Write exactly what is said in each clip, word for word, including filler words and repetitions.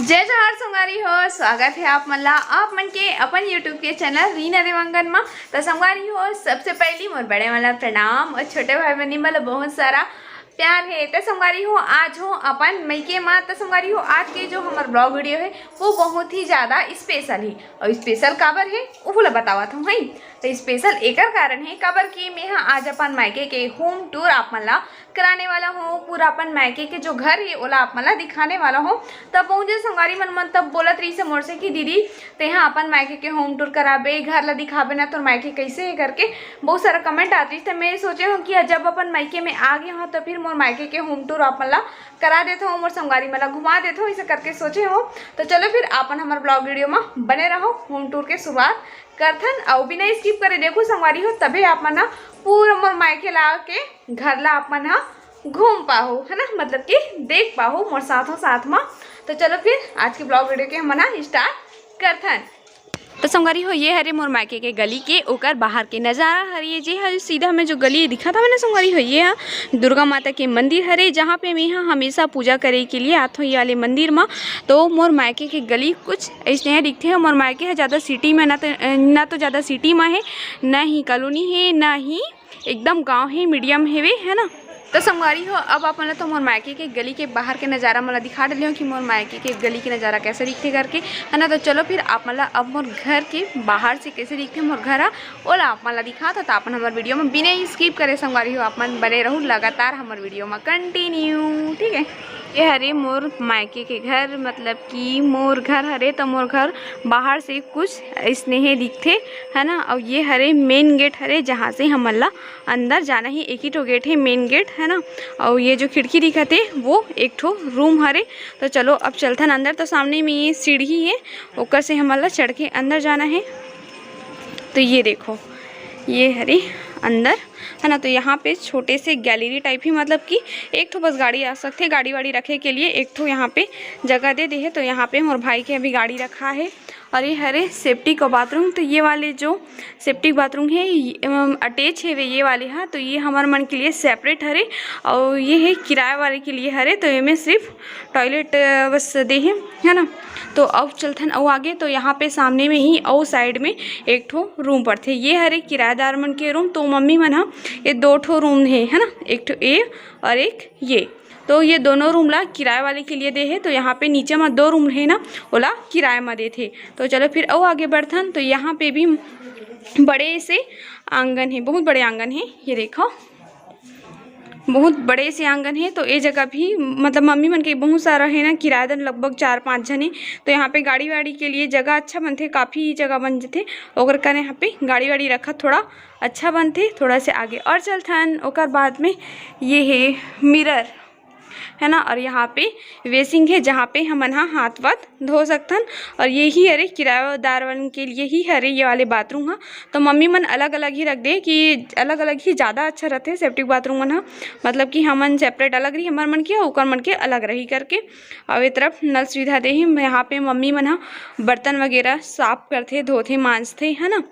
जय जोहार संगवारी हो, स्वागत है आप मन ला, आप मन के अपन YouTube के चैनल रीना देवांगन मा। तो संगवारी हो, सबसे पहली मोर बड़े वाला प्रणाम और छोटे भाई बहनी मन ला बहुत सारा प्यार है। तो संगवारी हो, आज हो अपन मइके मा। तो संगवारी हो, आज के जो हमर ब्लॉग वीडियो है वो बहुत ही ज्यादा स्पेशल है। और स्पेशल काबर है, वो ला बतावत हूँ। है तो स्पेशल एकर कारण है, काबर कि मैं हा आज अपन मायके के होम टूर आप मन ला कराने वाला हूँ। पूरा अपन मायके के जो घर है ओला आप मन ला दिखाने वाला हूँ। तब बहुत जन संगवारी मन मन तब बोलत रहिस हे मोर से कि दीदी, तेहा अपन मायके के होम टूर कराबे, घर ला दिखाबे ना, तोर मायके कैसे है करके बहुत सारा कमेंट आत रहिस। तो मैं सोचे हूँ कि जब अपन मायके में आ गए हूँ तो फिर मोर मायके के होम टूर आप मन ला करा देत हूँ, मोर संगवारी मन ला घुमा देत हूँ, ऐसे करके सोचे हूँ। तो चलो फिर अपन हमर ब्लॉग वीडियो में बने रहो, होम टूर के शुरुआत करथन। अउ बिना स्किप करे देखो संगवारी हो, तभे आप मन ह पूरा मोर मायके ला के घर ला आप मन ह घूम पाहू, है ना, मतलब कि देख पाहू मोर साथों साथ मा। तो चलो फिर आज के ब्लॉग वीडियो के हमन ह स्टार्ट करथन। तो संगवारी हो, ये हरे मोर मायके के गली के ओकर बाहर के नजारा हरे। ये जे हर सीधा में जो गली दिखत हवे ना संगवारी हो, ये ह दुर्गा माता के मंदिर हरे, जहाँ पे मैं ह हमेशा पूजा करे के लिए आथों ये वाले मंदिर मा। तो मोर मायके के गली कुछ ऐसने ह दिखथे। मोर मायके ह ज्यादा सिटी में ना तो, ना तो ज्यादा सिटी में है, ना ही कॉलोनी है, ना ही एकदम गांव है, मीडियम हेवे, है ना। तो संगवारी हो, अब आप मन ला तो मोर मायके के गली के बाहर के नजारा मन ला दिखा डले हो कि मोर मायके के गली के नजारा कैसे दिखथे करके, है ना। तो चलो फिर आप मन ला अब मोर घर के बाहर से कैसे दिखथे मोर घर ह, ओला आप मन ला दिखात हूँ। तो आप मन हमर वीडियो में बिना स्किप करे संगवारी हो, आप मन बने रहू लगातार हमर वीडियो में कंटिन्यू, ठीक है। ये हरे मोर मायके के घर, मतलब कि मोर घर हरे, तो मोर घर बाहर से कुछ स्नेहे दिखथे, है ना। और ये हरे मेन गेट हरे, जहाँ से हमन ला अंदर जाना ही। एक ही ठो गेट है, मेन गेट, है ना। और ये जो खिड़की दिखत हे वो एक ठो रूम हरे। तो चलो अब चलथन अंदर। तो सामने में ये सीढ़ी है, ओकर से हमन ला चढ़ के अंदर जाना है। तो ये देखो, ये हरे अंदर, है ना। तो यहाँ पे छोटे से गैलरी टाइप ही, मतलब कि एक ठो बस गाड़ी आ सकथे, गाड़ी वाड़ी रखे के लिए एक ठो यहाँ पे जगह दे दे है। तो यहाँ पे मोर भाई के अभी गाड़ी रखा है। और ये हरे सेप्टिक और बाथरूम। तो ये वाले जो सेप्टिक बाथरूम है, अटैच है वे ये वाले हा, तो ये हमर मन के लिए सेपरेट हरे। और ये है किराया वाले के लिए हरे, तो एमे सिर्फ टॉयलेट बस दे है, है ना। तो अब चलथन अउ आगे। तो यहाँ पे सामने में ही अउ साइड में एक ठो रूम पड़थे। ये हरे किराएदार मन के रूम। तो मम्मी मन ह ये दो ठो रूम है, है ना, एक ठो ए और एक ये। तो ये दोनों रूम ला किराए वाले के लिए दे है। तो यहाँ पे नीचे में दो रूम है ना, ओला किराए में देथे। तो चलो फिर अउ आगे बढ़थन। तो यहाँ पे भी बड़े से आंगन है, बहुत बड़े आंगन है। ये देखो, बहुत बड़े से आंगन है। तो ये जगह भी, मतलब, मम्मी मन के बहुत सारा है ना, किराएदार लगभग चार पाँच झन है। तो यहाँ पे गाड़ी वाड़ी के लिए जगह अच्छा बनथे, काफ़ी जगह बन जथे। ओकर कारण यहाँ पे गाड़ी वाड़ी रखा थोड़ा अच्छा बनथे। थोड़ा से आगे और चलथन, ओकर बाद में ये है मिरर, है ना। और यहाँ पे बेसिन है, जहाँ पे हमन हा हाथ वाथ धो सकथन। और ये ही हरे किराएदार वालन के लिए ही हरे ये वाले बाथरूम हा। तो मम्मी मन अलग अलग ही रख दे कि अलग अलग ही ज़्यादा अच्छा रहथे सेप्टिक बाथरूम मन हा, मतलब कि हमन सेपरेट अलग रही, हमर मन के, ओकर मन के अलग रही करके। और ये तरफ नल सुविधा दे ही, यहाँ पे मम्मी मन हा बर्तन वगैरह साफ करथे, धोथे, मांजथे, है ना।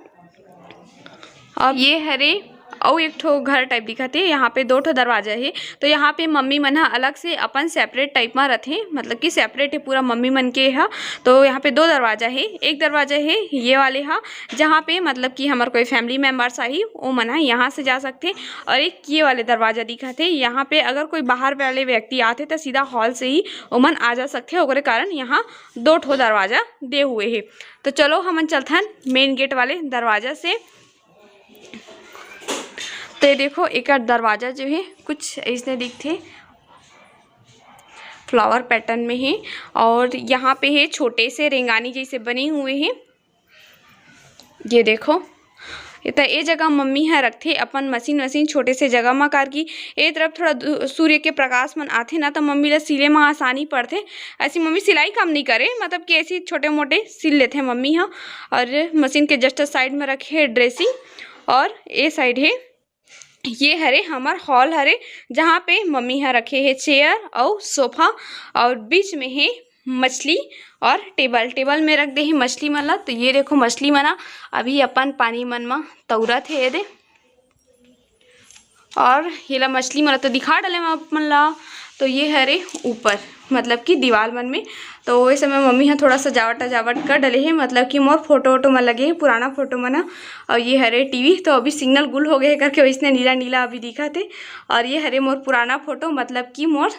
अब ये हरे अउ एक ठो घर टाइप दिखत हे। यहाँ पे दो ठो दरवाजा हे, तो यहाँ पे मम्मी मन ह अलग से अपन सेपरेट टाइप मा रथे, मतलब कि सेपरेट हे पूरा मम्मी मन के ह। तो यहाँ पे दो दरवाजा हे, एक दरवाजा हे ये वाले ह, जहाँ पे मतलब कि हमर कोई फैमिली मेम्बर्स आही, ओ मन ह यहाँ से जा सकथे। और एक ये वाले दरवाजा दिखत हे, यहाँ पे अगर कोई बाहर वाले व्यक्ति आथे त सीधा हॉल से ही ओमन आ जा सकथे, ओकरे कारण यहाँ दो ठो दरवाजा दे हुए हे। तो चलो हमन चलथन मेन गेट वाले दरवाजा से। तो ये देखो, एकर दरवाजा जो है कुछ ऐसने दिखथे, फ्लावर पैटर्न में है। और यहाँ पे है छोटे से रेंगानी जैसे बने हुए हैं। ये देखो, ये त ए जगह मम्मी ह रखथे अपन मशीन वशीन छोटे से जगह म, कारकी ए तरफ थोड़ा दू-, सूर्य के प्रकाश मन आथे ना, त मम्मी ल सिले म आसानी पड़थे। ऐसी मम्मी सिलाई काम नहीं करे, मतलब कि ऐसी छोटे मोटे सिल लेथे मम्मी ह। और मशीन के जस्ट साइड में रखे है ड्रेसिंग, और ए साइड है, ये हरे हमर हॉल हरे, जहाँ पे मम्मी ह रखे है चेयर और सोफा, और बीच में है मछली और टेबल, टेबल में रख दे है मछली मन ला। तो ये देखो, मछली मन ह अभी अपन पानी मन म तौरत हे एदे। और ये ला मछली मन ला तो दिखा डाले मैं आप मन ला। तो ये हरे ऊपर, मतलब कि दीवाल मन में। तो वही समय मम्मी ह थोड़ा सजावट अजावट कर डले हे, मतलब कि मोर फोटो वोटो मन लगे हे, पुराना फोटो मन ह। और ये हरे टीवी, तो अभी सिग्नल गुल हो गए हे करके वैसने नीला नीला अभी दिखत हे। और ये हरे मोर पुराना फोटो, मतलब कि मोर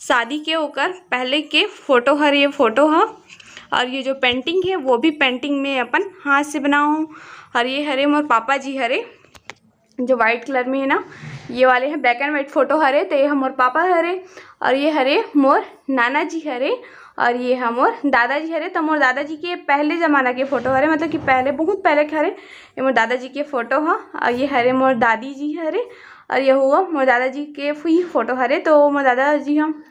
शादी के ओकर पहले के फोटो हरे ये फोटो ह। और ये जो पेंटिंग है वो भी पेंटिंग में अपन हाथ से बनाओ हूँ। और ये हरे मोर पापा जी हरे, जो वाइट कलर में है ना, ये वाले हैं ब्लैक एंड वाइट फोटो हरे, तो ये मोर पापा हरे। और ये हरे मोर नाना जी हरे। और ये है मोर दादाजी हरे। तो मोर दादाजी के पहले जमाना के फोटो हरे, मतलब कि पहले, बहुत पहले के हरे। ये मोर दादाजी के फोटो ह। और ये हरे मोर दादी जी हरे। और ये हुआ मोर दादाजी के ही फोटो हरे। तो मोर दादाजी हम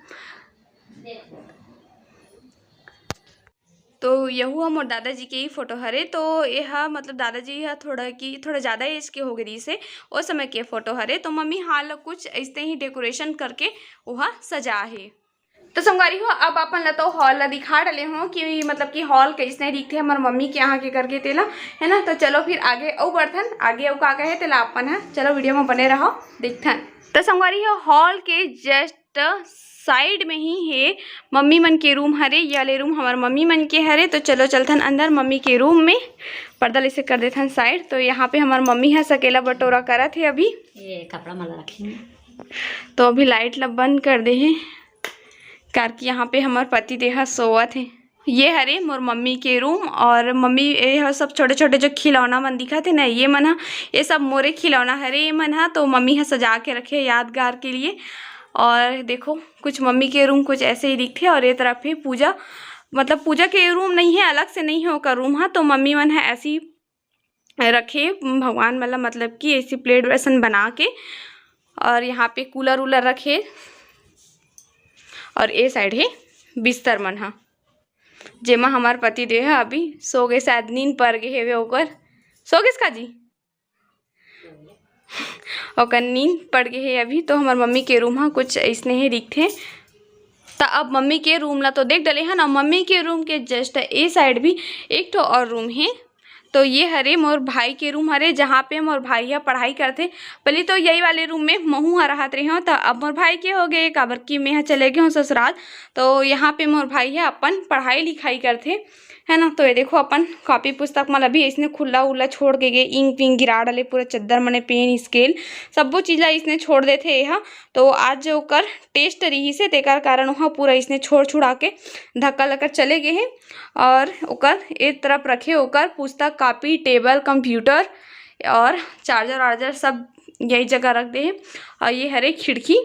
तो यहू ह मोर दादाजी के ही फोटो हरे। तो ये ह, मतलब, दादाजी ह थोड़ा कि थोड़ा ज़्यादा एज के हो गए से, ओ समय के फोटो हरे। तो मम्मी हाल कुछ ऐसे ही डेकोरेशन करके ओहा सजा हे। तो संगवारी हो, अब अपन ला तो हॉल ला दिखा डले हो कि, मतलब, कि हॉल कैसने दिखथे हमर मम्मी के यहाँ के करके तेला, है ना। तो चलो फिर आगे अउ बढ़थन, आगे अउ का का हे तेला अपन ह, चलो वीडियो में बने रहो, देखथन। तो संगवारी हो, हॉल के जस्ट साइड में ही हे मम्मी मन के रूम हरे। ये वाले रूम हमर मम्मी मन के हरे। तो चलो चलथन अंदर मम्मी के रूम में। पर्दा ले से कर देथन साइड। तो यहाँ पे हमर मम्मी ह सकेला बटोरा करत हे अभी। ये कपड़ा मन ला रखे। तो अभी लाइट ला बंद कर दे हे, कार कि यहाँ पे हमर पति देह सोवत हे। ये हरे मोर मम्मी के रूम। और मम्मी, ये ह सब छोटे छोटे जो खिलौना मन दिखत हे ना, ये मन ह, ये सब मोरे खिलौना हरे ये मन ह। तो मम्मी ह सजा के रखे यादगार के लिए। और देखो, कुछ मम्मी के रूम कुछ ऐसे ही दिखथे। और ये तरफ हे पूजा, मतलब, पूजा के रूम नहीं है, अलग से नहीं है ओकर रूम ह। तो मम्मी मन ह ऐसी रखे भगवान मन ला, मतलब कि ऐसी प्लेट वैसन बना के। और यहाँ पे कूलर उलर रखे। और ये साइड हे बिस्तर मन ह, जेमा हमार पति देव ह अभी सो गए, शायद नींद पड़ गए हेवे ओकर। सो गए का जी? ओकर नींद पड़ गए हे अभी। तो हमार मम्मी के रूम ह कुछ ऐसने ही दिखथे। त अब मम्मी के रूम ला तो देख डले हन। अब मम्मी के रूम के जस्ट ए साइड भी एक ठो और रूम हे। तो ये हरे मोर भाई के रूम हरे, जहाँ पे मोर भाई ह पढ़ाई करथे। पहले तो यही वाले रूम में महू ह रहत रहे हो, त अब मोर भाई के हो गए, काबर कि मैं ह चले गए हूँ ससुराल। तो यहाँ पे मोर भाई ह अपन पढ़ाई लिखाई करथे, है ना। तो ये देखो, अपन कॉपी पुस्तक मन अभी इसने खुला उला छोड़ के गए, इंक विंक गिरा डाले, पूरा चद्दर मने, पेन, स्केल, सब्बो चीज ला इसने छोड़ देथे ये ह। तो आज ओकर टेस्ट रही से, तेकर कारण वहाँ पूरा इसने छोड़ छुड़ा के धक्का लकर चले गए हे। और ओकर ए तरफ रखे ओकर पुस्तक, कॉपी, टेबल, कंप्यूटर और चार्जर वार्जर सब यही जगह रख दे हे। और ये हरे खिड़की,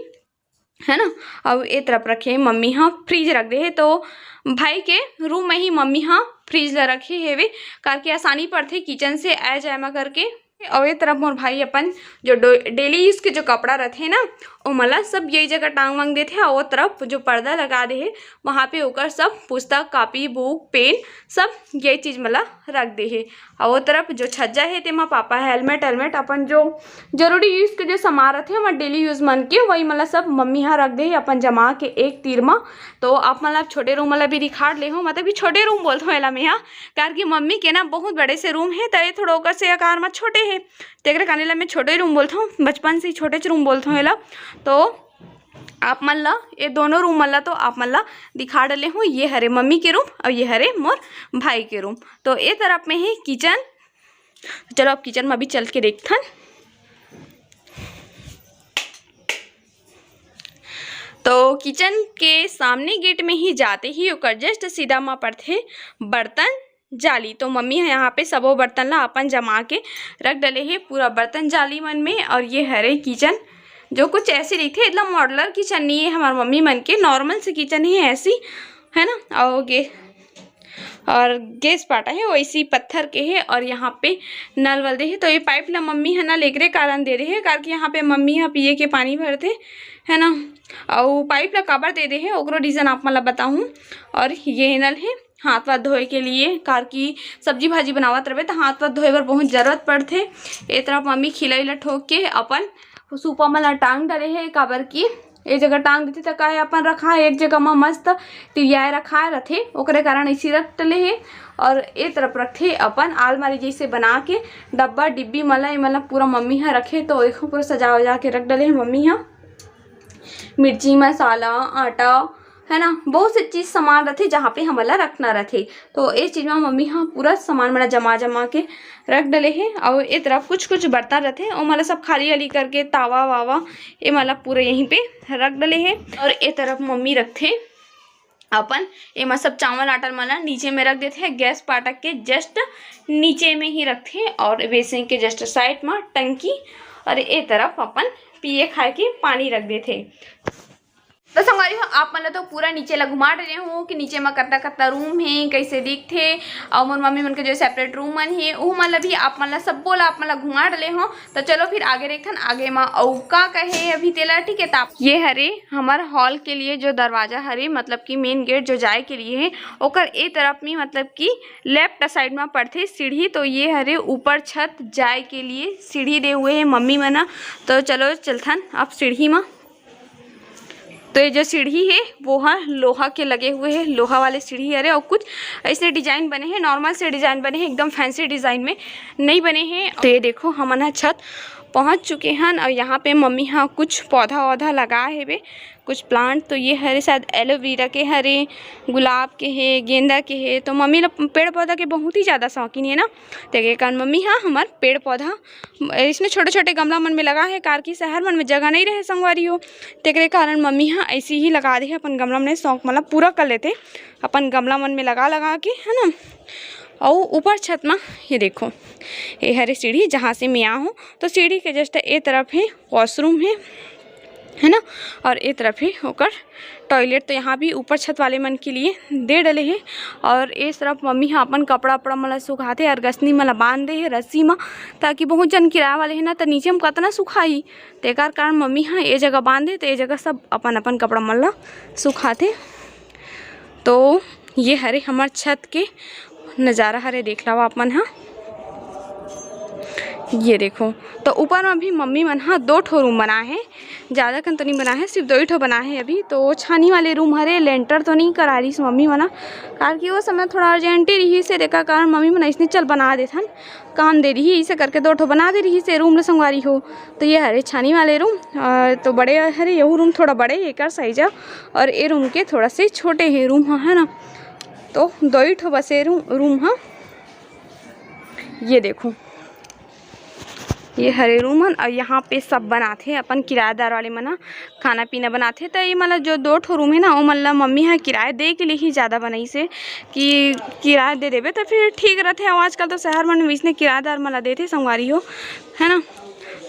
है ना। अब ए तरफ रखे मम्मी ह फ्रिज रख दे हे। तो भाई के रूम में ही मम्मी ह फ्रिज ला रखे हेवे, करके आसानी पड़थे किचन से आए जाए मा करके। और ये तरफ मोर भाई अपन जो डेली यूज के जो कपड़ा रथे ना, ओ मला सब यही जगह टांग वांग देथे। और वो तरफ जो पर्दा लगा दे हे, वहाँ पे ओकर सब पुस्तक, कॉपी, बुक, पेन, सब यही चीज मला रख दे हे। और वो तरफ जो छज्जा हे, तेमा पापा हेलमेट हेलमेट, अपन जो जरूरी यूज के जो सामान रथे, हमर डेली यूज मन के, वही मला सब मम्मी ह रख दे हे अपन जमा के एक तीर मा। तो आप मन ला छोटे रूम वाला भी दिखा ले हो, मतलब कि छोटे रूम बोलथों एला मैं ह, कार कि मम्मी के ना बहुत बड़े से रूम हे, त ये थोड़ा ओकर से आकार मा छोटे हे, तेकरे कारण एला मैं छोटे रूम बोलथों, बचपन से ही छोटे रूम बोलथों एला। तो आप मन ला ये दोनों रूम मन ला तो आप मन ला दिखा डले हूँ। ये हरे मम्मी के रूम और ये हरे मोर भाई के रूम। तो ये तरफ में ही किचन। चलो, अब किचन में अभी चल के देखथन। तो किचन के सामने गेट में ही जाते ही ओकर जस्ट सीधा मा पड़थे बर्तन जाली। तो मम्मी ह यहाँ पे सबो बर्तन ला अपन जमा के रख डले हे पूरा बर्तन जाली मन में। और ये हरे किचन, जो कुछ ऐसे दिखथे, इतना मॉडलर किचन नहीं है हमार मम्मी मन के, नॉर्मल से किचन ही ऐसी, है ना। और गे और गैस पाटा हे, वैसी पत्थर के हे। और यहाँ पे नल वल दे हे। तो ये पाइप ला मम्मी ह ना लेकरे कारण दे दे हे, कारण कि यहाँ पे मम्मी ह पिए के पानी भरथे, है ना। और पाइप ला काबर दे दे हे, ओकरो रीजन आप मन ला बताहूँ। और ये नल हे हाथ वाथ धोए के लिए, कार की सब्जी भाजी बनावत रहे तो हाथ वाथ धोए बर बहुत जरूरत पड़थे। ए तरफ मम्मी खिलाई ला ठोक के अपन सूपा मन ला टांग डरे हे, काबर की ए जगह टांग देथे त का हे, अपन रखा एक जगह म मस्त तिरियाए रखा रथे, ओकरे कारण ऐसी रख डले हे। और ए तरफ रखथे अपन आलमारी जैसे बना के, डब्बा डिब्बी मन ला, ए मन ला पूरा मम्मी ह रखे। तो देखो, पूरा सजा उजा के रख डले हे मम्मी ह। मिर्ची, मसाला, आटा, है ना, बहुत से चीज सामान रथे जहाँ पे हमन ला रखना रथे। तो ए चीज में मम्मी ह पूरा सामान मन ला जमा जमा के रख डले हे। और ए तरफ कुछ कुछ बर्तन रथे, ओमन ला सब खाली वाली करके तावा वावा ए मन ला पूरा यहीं पे रख डले हे। और ए तरफ मम्मी रखथे अपन एमा सब चावल आटा मन ला नीचे में रख देथे, गैस पाटक के जस्ट नीचे में ही रखथे और बेसिन के जस्ट साइड में टंकी और ए तरफ अपन पिए खाए के पानी रख देथे। तो संगवारी हो, आप मन ला तो पूरा नीचे ला घुमा डले हो कि नीचे में कत्ता कत्ता रूम हे, कैसे दिखथे, और मोर मम्मी मन के जो सेपरेट रूम मन हे, ओहू मन ला भी आप मन ला सब्बो ला आप मन ला घुमा डले हो। तो चलो फिर आगे देखथन आगे मा अउ का कहे अभी तेला, ठीक है। ताप ये हरे हमर हॉल के लिए जो दरवाजा हरे, मतलब कि मेन गेट जो जाए के लिए है, ओकर ए तरफ में, मतलब कि लेफ्ट साइड में पड़थे सीढ़ी। तो ये हरे ऊपर छत जाए के लिए सीढ़ी दे हुए है मम्मी मना। तो चलो चलथन अब सीढ़ी मा। तो ये जो सीढ़ी है वो ह लोहा के लगे हुए है, लोहा वाले सीढ़ी हरे। और कुछ ऐसे डिजाइन बने हैं, नॉर्मल से डिजाइन बने हैं, एकदम फैंसी डिजाइन में नहीं बने हैं। तो ये देखो हमन ह छत पहुँच चुके हन और यहाँ पे मम्मी ह कुछ पौधा वौधा लगा हेबे, कुछ प्लांट। तो ये हरे शायद एलोवेरा के हरे, गुलाब के हे, गेंदा के हे। तो मम्मी ला पेड़ पौधा के बहुत ही ज़्यादा शौकीन है ना, तेके कारण मम्मी ह हमर पेड़ पौधा इसने छोटे छोटे गमला मन में लगा है, कार की शहर मन में जगह नहीं रहे संगवारी हो, तेकरे कारण मम्मी ह ऐसे ही लगा दे है अपन गमला में, शौक मतलब पूरा कर लेते अपन गमला मन में लगा लगा के, है ना। और ऊपर छत में ये देखो, ये हरे सीढ़ी जहाँ से मैं आ हूँ, तो सीढ़ी के जस्ट ए तरफ है वॉशरूम है, है ना, और ए तरफ है ओकर टॉयलेट। तो यहाँ भी ऊपर छत वाले मन के लिए दे डले है। और ए तरफ मम्मी ह अपन कपड़ा उपड़ा मन ला सुखाथे, अरगसनी मन ला बांध दे है रस्सी म, ताकि बहुत जन किराया वाले है ना, तो नीचे में कतना सुखाही, तेकर कारण मम्मी ह ए जगह बांधे, तो ए जगह सब अपन अपन कपड़ा मन ला सुखाथे। तो ये हरे हमर छत के नज़ारा हरे, देख लो आप मन ह। ये देखो, तो ऊपर में भी मम्मी मन ह दो ठो रूम बनाए हे, ज़्यादा कन तो नहीं बनाए हे, सिर्फ दो ही ठो बनाए हे अभी। तो छानी वाले रूम हरे, लेंटर तो नहीं करा रहीस मम्मी मन ह, कारण कि वो समय थोड़ा अर्जेंटी रहीस हे, तेकर कारण मम्मी मन अइसने चल बना देथन, काम दे रही, इसे करके दो ठो बना दे रहीस हे रूम ल संगवारी हो। तो ये हरे छानी वाले रूम, अ, तो बड़े हरे, यहू रूम थोड़ा बड़े एकर साइज ह, और ए रूम के थोड़ा से छोटे हे रूम ह, है ना। तो दो ही ठो बस ए रूम, रूम ह। ये देखो, ये हरे रूम हन, और यहाँ पे सब बनाथे अपन किराएदार वाले मन ह, खाना पीना बनाथे। तो ये मतलब जो दो ठो रूम है ना, वो मतलब मम्मी ह किराया दे के लिए ही ज़्यादा बनाइस हे कि किराया दे देबे तो फिर ठीक रहथे। और आजकल तो शहर मन में इसने किराएदार मन ला देथे संगवारी हो, है ना।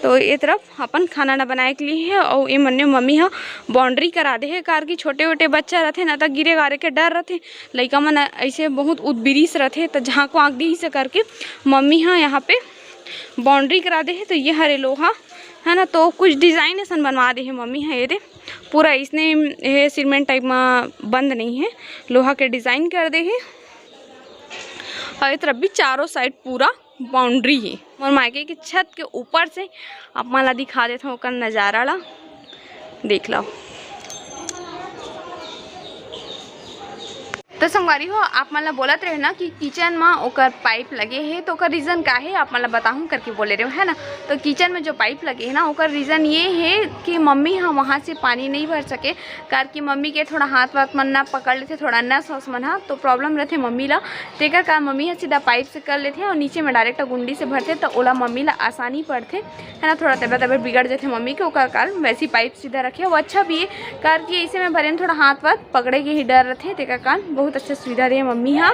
तो ये तरफ अपन खाना ना बनाए के लिए है, और ये मन्ने मम्मी ह बाउंड्री करा दे है, कार की छोटे वोटे बच्चा रहथे ना, तो गिरे गारे के डर रहथे, लइका मन ऐसे बहुत उदबिरीस रहथे, तो झाँक वाँक दी से करके मम्मी ह यहाँ पे बाउंड्री करा दे है। तो ये हरे लोहा है ना, तो कुछ डिजाइन ऐसन बनवा दे है मम्मी ह। ये दे पूरा इसने ये सीमेंट टाइप में बंद नहीं है, लोहा के डिजाइन कर दे है। और ये तरफ भी चारों साइड पूरा बाउंड्री है। मोर मायके के छत के ऊपर से आप मन ला दिखा देथव ओकर नजारा ला, देख लो। तो संगवारी हो, आप मन ला बोलत रहे ना कि किचन में ओकर पाइप लगे हे, तो ओकर रीजन का हे, आप मन ला बताहूँ करके बोले रहे, है ना। तो किचन में जो पाइप लगे हे ना, ओकर रीजन ये हे कि मम्मी ह वहाँ से पानी नहीं भर सके, कार कि मम्मी के थोड़ा हाथ वाथ मन ना पकड़ लेथे, थोड़ा नस वस मन ह, तो प्रॉब्लम रहथे मम्मी ला। तेकर कारण मम्मी ह सीधा पाइप से कर लेथे और नीचे में डायरेक्ट गुंडी से भरथे, तो ओला मम्मी ला आसानी पड़थे, है ना। थोड़ा तबियत तबियत बिगड़ जाथे मम्मी के, ओकर कारण वैसी पाइप सीधा रखे, वो अच्छा भी है, कार कि ऐसे में भरे में थोड़ा हाथ वाथ पकड़े के ही डर रहथे, तेकर कारण बहुत अच्छा सुविधा दे मम्मी ह।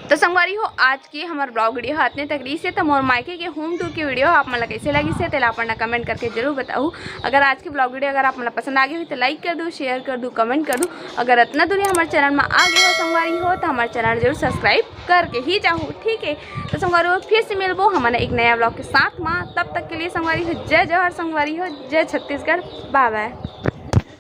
तो संगवारी हो, आज के हमर ब्लॉग वीडियो ह अतने तक रहिस हे। तो मोर मायके के होम टूर के वीडियो आप मन ला कैसे लगिस हे, तेला अपन कमेंट करके जरूर बताहू। अगर आज के ब्लॉग वीडियो अगर आप मन ला पसंद आ गए हो तो लाइक कर दो, शेयर कर दो, कमेंट कर दो। अगर अतना दूरी हमर चैनल में आ गए हो संगवारी हो, तो हमर चैनल जरूर सब्सक्राइब करके ही जाहू, ठीक है। तो संगवारी हो, फिर से मिलबो हमन एक नया ब्लॉग के साथ में। तब तक के लिए संगवारी हो, जय जोहार संगवारी हो, जय छत्तीसगढ़, बाय बाय।